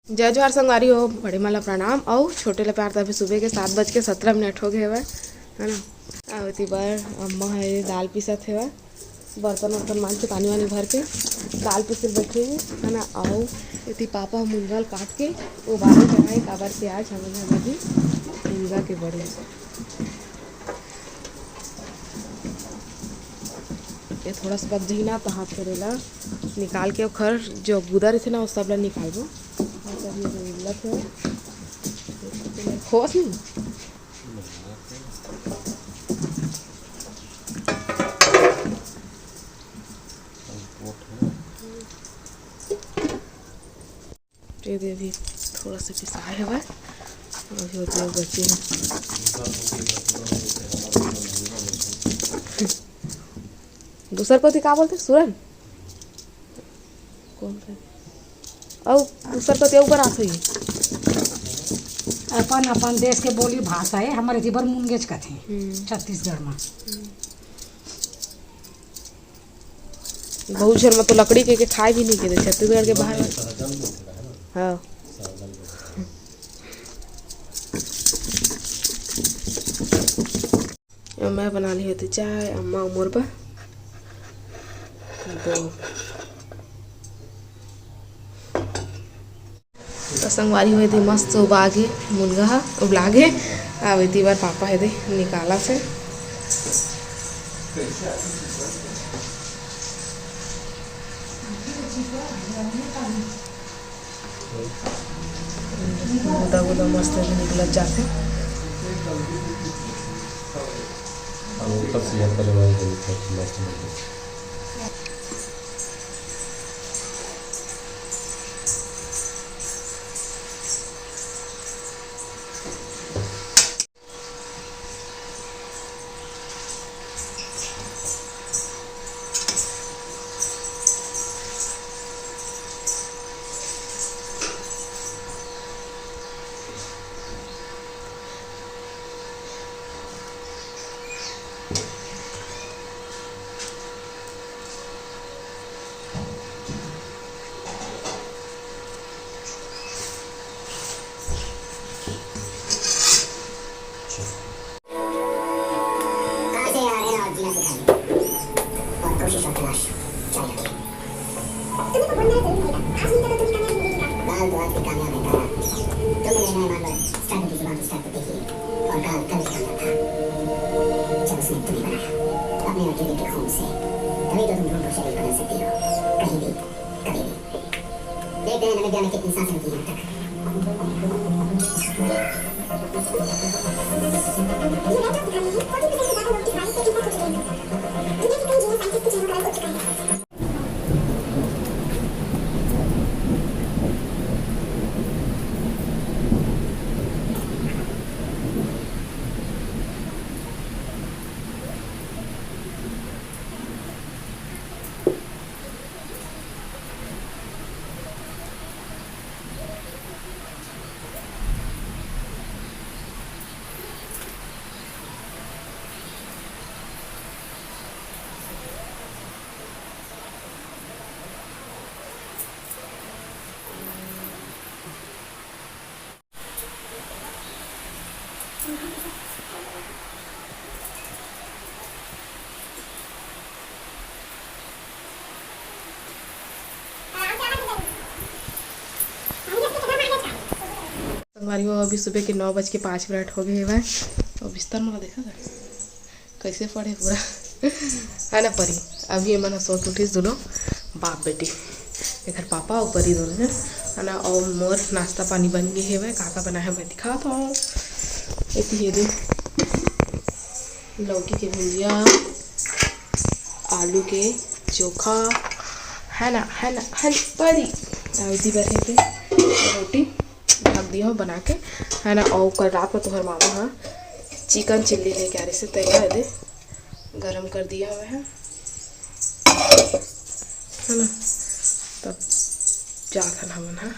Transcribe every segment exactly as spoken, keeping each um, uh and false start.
जय जोहार संगवारी हो, बड़े मन ला प्रणाम अउ छोटे ला प्यार। त अभी सुबह के सात बज के सत्रह मिनट हो गए हवय, है ना। अउ एती बर अम्मा ह दाल पीसत हेवय, बर्तन वर्तन मांज के, पानी वानी भर के दाल पीसे बैठे हे, है ना। अउ एती पापा ह मुनगा ल काट के उबाले चढ़ाए, काबर के आज हमन ह भी मुनगा के बड़े ये थोड़ा सा पक जही ना, तो हाथ करे ला निकाल के ओखर जो गुदा रहिथे ना, वो सब ला निकालबो। और सब ये जो उबलत है, खोस नहीं। ये दे अभी थोड़ा सा पिसाए हवय, अभी ओतने बचे हे। दूसर कोती का बोलथे? सूरन? कौन थे? अउ दूसर कोती अउ बर आथे। अपन, अपन देश के बोली भाषा हे, हमर एती बर मुनगेच कथे, हम्म। छत्तीसगढ़ में। हम्म। बहुत झन म तो लकड़ी के, के खाए भी नहीं के दे, छत्तीसगढ़ के बाहर। हाँ। अब मैं बना ली होती चाय, अम्मा अउ मोर बर। दो। त संगवारी हो, एदे मस्त उबा गे, मुनगा ह उबला गे। अब एती बर पापा हे दे निकालत हे। गुदा गुदा मस्त एदे निकलत जाथे। अब ऊपर से यह करे वाला जो मस्त, मस्त। कहाँ से आ रहे हैं आप, जीना सिखाइए। और कोशिश और तलाश जारी रखिए। तुम्हें तो बोलना है जरूरी होगा। आज नहीं तो तुम्हें कामयाब नहीं दिखा। काल तो आज भी कामयाब है तारा। तुम मेरे मेहमान पर स्टार्ट की जुबान से स्टार्ट करते ही और काल कल भी कामयाब था, जब उसने तुम्हें बनाया अपने और कीर्ति के खून से। तभी तो तुम रूह को शरीर बदल सकती हो, कहीं भी, कभी भी। देखते हैं नमित जाने कितनी सांसें होती हैं अब तक। संगवारी हो, अभी सुबह के नौ बज के पाँच मिनट हो गए हवय। अउ बिस्तर मन ला देखा था, कैसे पड़े पूरा। है ना परी? अभी ये मन ह सोच उठिस दुनों बाप बेटी, एकर पापा अउ परी दोनों जन, है ना। अउ मोर नाश्ता पानी बन गए हवय। का का बनाए हवय दिखात हूँ। एती ये दे लौकी के भुंजिया, आलू के चोखा, है ना, है ना, है ना, परी। अउ एती बर हे ते रोटी ढक दिया हो बना के, है ना। अउ कल रात में तुम्हार मामा हा चिकन चिल्ली लेके आ रही से, तैयार है दे, गरम कर दिया हुआ है, है ना। तब जाथन हमन हा।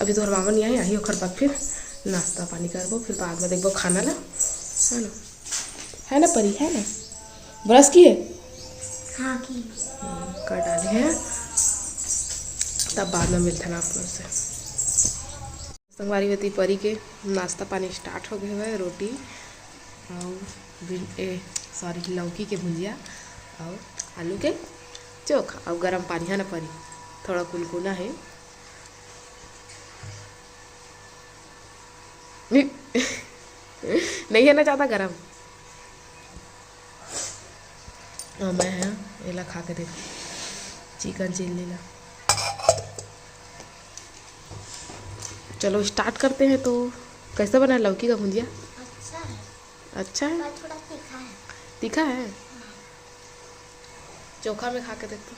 अभी तुम्हार मामा नहीं आई, आई ओकर बाद फिर नाश्ता पानी करबो, फिर बाद में देखबो खाना ला, है ना। है ना परी, है ना? ब्रश किए? हाँ, की। हम्म, कर डाले हैं, तब बाद में मिलते हैं आप लोग से। संगवारी होती परी के नाश्ता पानी स्टार्ट हो गए हुए, रोटी अउ भिन-, ए, सॉरी, लौकी के भुंजिया अउ आलू के चोखा अउ गरम पानी है ना परी, थोड़ा कुनकुना है। नहीं है ना ज़्यादा गरम। अउ मैं ह एला खा के देख, चिकन चिल्ली ला। चलो स्टार्ट करते हैं। तो कैसा बना है लौकी का भुंजिया? अच्छा है। अच्छा है? पर थोड़ा तीखा है। तीखा है? हाँ। चोखा में खा के देखो।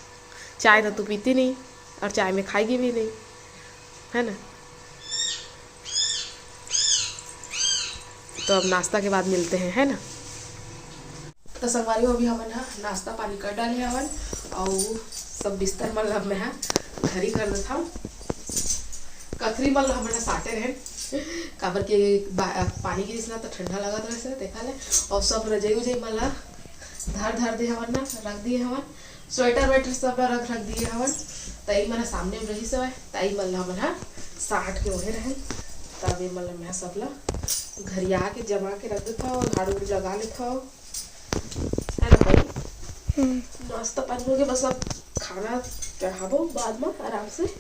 चाय तो तू पीती नहीं और चाय में खाएगी भी नहीं, है ना? तो अब नाश्ता के बाद मिलते हैं, है ना? तो संगवारी हो, अभी हमन ह नाश्ता पानी कर डाले हवन अउ सब बिस्तर मन ल मैं ह घर ही कर देथव। कखरी मन ल हमन ह साटे रहेन, काबर के बा-, पानी गिरिस ना, तो ठंडा लगत रहिस हे, तेखर ले। अउ सब रजई उजई मन ल धर धर दे हवन ना, रख दिए हवन। स्वेटर वेटर सब ल रख, रख दिए हवन। त ई मन ह सामने में रहिस हवय, त ई मन ल हमन ह साट के ओढ़े रहेन। तब ए मन ल मैं सब ल घरिया के जमा के रख देथव, झाड़ू उड़ू लगा लेथव, है ना भाई? हम्म। नाश्ता पानी हो गया, बस अब खाना चढ़ाबो बाद में आराम से।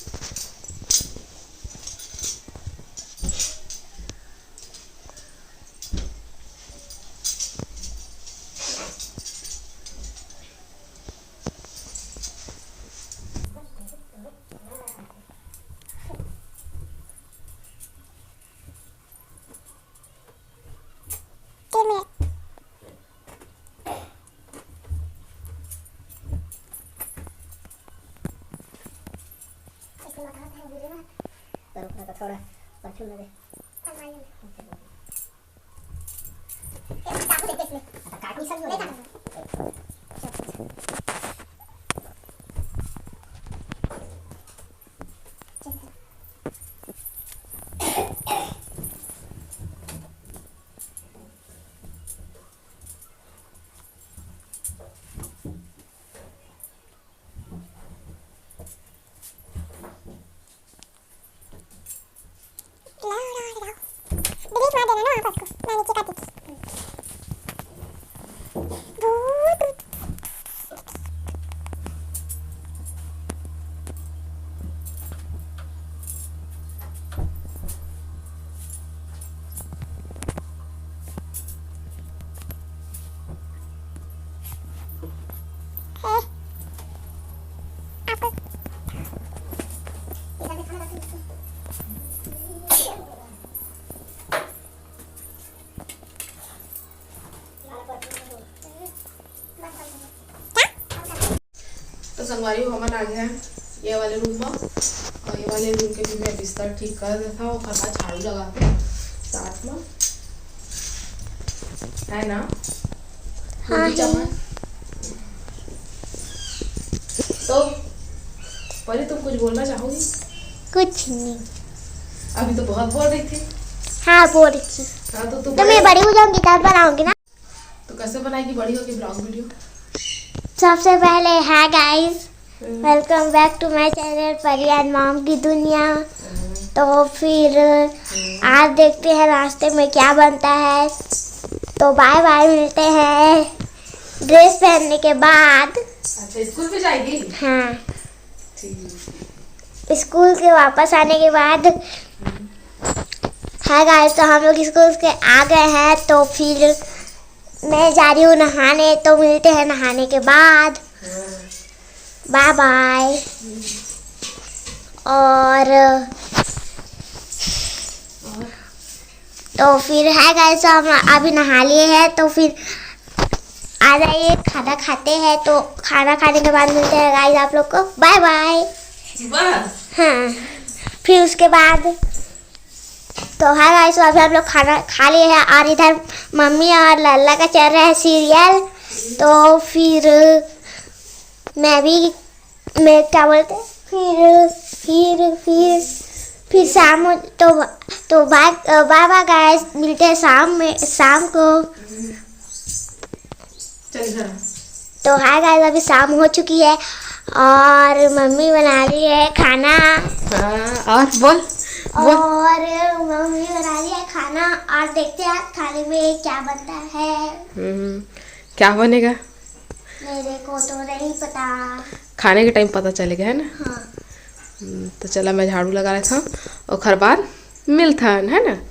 डिलीट मार देना ना वापस को, मैं नीचे काट देती। भूत। तो संगवारी हो, हमन आ गए हैं ये वाले रूम में, और ये वाले रूम के भी मैं बिस्तर ठीक कर देता हूँ, ओकर बाद झाड़ू लगा के साथ में, है ना? हाँ, पूरी है। चमन। तो परी, तुम कुछ बोलना चाहोगी? कुछ नहीं। अभी तो बहुत बोल रही थी। हाँ, बोल रही थी। हाँ, तो तुम तो मैं बड़ी हो जाऊंगी तब बनाऊंगी ना। तो कैसे बनाएगी बड़ी होके ब्लॉग वीडियो? सबसे पहले, hi guys, hmm. Welcome back to my channel Pari and mom की दुनिया। हम्म। तो फिर हम्म। आज देखते हैं रास्ते में क्या बनता है। तो बाय बाय, मिलते हैं ड्रेस पहनने के बाद। अच्छा, स्कूल पे जाएगी? हाँ। ठीक। स्कूल के वापस आने के बाद, हाय गाइस, तो हम लोग स्कूल के आ गए हैं, तो फिर मैं जा रही हूँ नहाने, तो मिलते हैं नहाने के बाद। हाँ। बाय बाय। और और? तो फिर, हाय गाइस, हम अभी नहा लिए हैं, तो फिर आ जाइए, खाना खाते हैं। तो खाना खाने के बाद मिलते हैं गाइस आप लोग को। बाय बाय। बस? हाँ, फिर उसके बाद तो हाय गाइस, अभी हम लोग खाना खा लिए हैं और इधर मम्मी और लल्ला का चल रहा है सीरियल। तो फिर मैं भी, मैं क्या बोलते हैं, फिर फिर फिर फिर शाम हो तो तो बाय बाय बाय गाइस, मिलते हैं शाम में, शाम को। चल घर आ। तो हाय गाइस, अभी शाम हो चुकी है और मम्मी बना रही है खाना। हाँ, और बोल। और मम्मी बना रही है खाना, और देखते हैं आज खाने में क्या बनता है। हम्म, क्या बनेगा? मेरे को तो नहीं पता। खाने के टाइम पता चलेगा, है ना? हाँ। हम्म, तो चला, मैं झाड़ू लगा लेथंव, ओखर बाद मिलथन, है ना?